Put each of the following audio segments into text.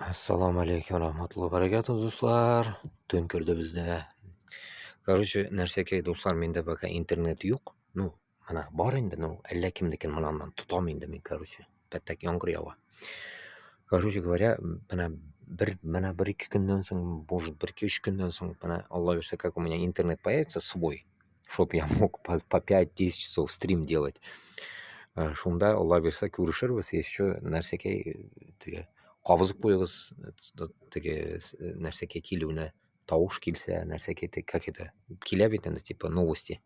Assalomu alaykum rahmatullohi barakatuh, дуслар. Төн керде бездә. Короче, нәрсәкәй, дуслар, миндә пока интернет юк. Ну, менә бар инде, ну, әллә кемнекен монаннан тотам инде мин, короче. Пәттәк яңгыр ява. Короче говоря, менә бер-ике көннән соң, может, бер-ике-өч көннән соң, менә Алла бирсә, как у меня интернет появится свой, чтоб я мог по 5-10 часов стрим делать. Шунда, Алла бирсә, күрешербез. Еще нәрсәкәй теге кабызып куегыз, теге нәрсәкәй килүенә тавыш килсә, нәрсәкәй, как это, килә бит инде, типа новости.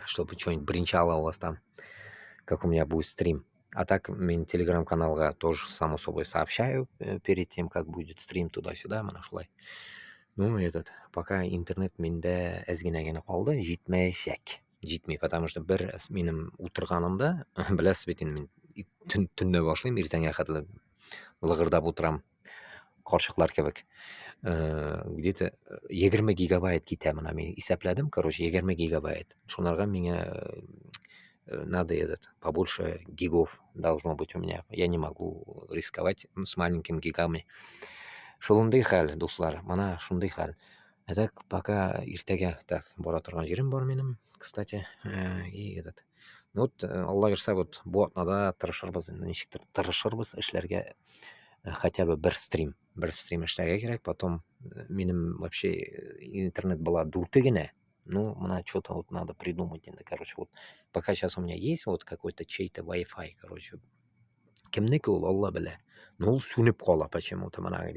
Чтобы что-нибудь бренчало у вас там, как у меня будет стрим. А так, мин телеграм-каналга тоже, само собой, сообщаю перед тем, как будет стрим, туда-сюда, менә шулай. Ну, этот, пока интернет миндә әзгенә генә калды, җитмәячәк. Җитми, потому что бер минем утырганымда, беләсез бит инде, мин төнлә башлыйм, иртәнгә хәтле лыгырдап утырам, карчыклар кебек. Где-то 20 гигабайт китә менә мин исәпләдем, короче, 20 гигабайт. Шунарга миңа надо этот, побольше гигов должно быть у меня. Я не могу рисковать с маленькими гигами. Шундый хәл, дуслар, менә шундый хәл. А так, пока иртәгә так бара торган җирем бар минем, кстати, и этот. Вот, Алла бирсә, вот бу атнада тырышырбыз инде, ничектер тырышырбыз эшләргә, хотя бы бер стрим эшләргә кирәк. Потом минем вообще интернет була дүрте генә. Ну, менә что-то вот надо придумать инде, короче, вот пока сейчас у меня есть вот какой-то чей-то Wi-Fi, короче. Кемнеке ул, Алла белә. Но ул сүнеп кала почему-то, менә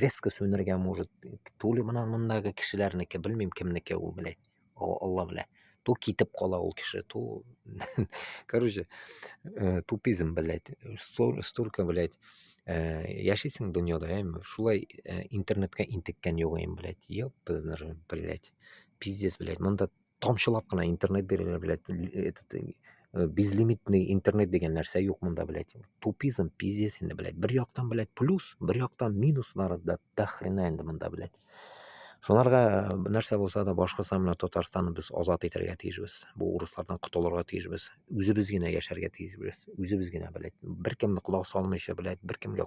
резко сүнергә может. То ли менә мондагы кешеләрнеке, белмим кемнеке ул, блядь. Алла белә. То китеп кала ул кеше, то, короче, тупизм, блядь. Столько, блядь, яшисең дөньяда, әйме, шулай интернетка интеккән юк инде, блядь. Ёпты, блядь. Пиздец, блядь. Монда тамчылап кына интернет бирәләр, блядь. Этот, безлимитный интернет дигән нәрсә юк монда, блядь. Тупизм, пиздец инде, блядь. Бер яктан, блядь, плюс, бер яктан минуслары да до хрена инде монда, блядь. Шуларга нәрсә булса да, Башкортстан белән Татарстанны без азат итәргә тиешбез. Бу урыслардан котылырга тиешбез. Үзебез генә яшәргә тиешбез. Үзебез генә, блядь. Беркемне колак салмыйча, блядь, беркемгә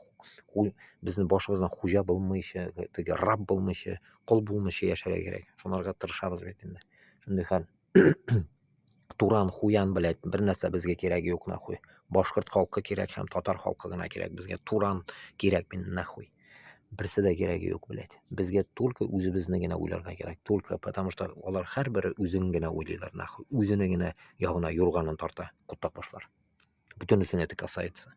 безнең башыбыздан хуҗа булмыйча, теге раб булмыйча, кол булмыйча яшәргә кирәк. Шуларга тырышабыз бит инде. Шундый хәл. Туран, хуян, блядь, бер нәрсә безгә кирәге юк, нахуй. Башкорт халкы кирәк һәм татар халкы гына кирәк безгә. Туран кирәк мин, нахуй. Берсе дә кирәге юк, блядь. Безгә только үзебезне генә уйларга кирәк. Только потому что алар һәрбере үзен генә уйлыйлар, нахуй. Үзене генә ягына юрганын тарта, кутак башлар. Бөтенесенә это касается.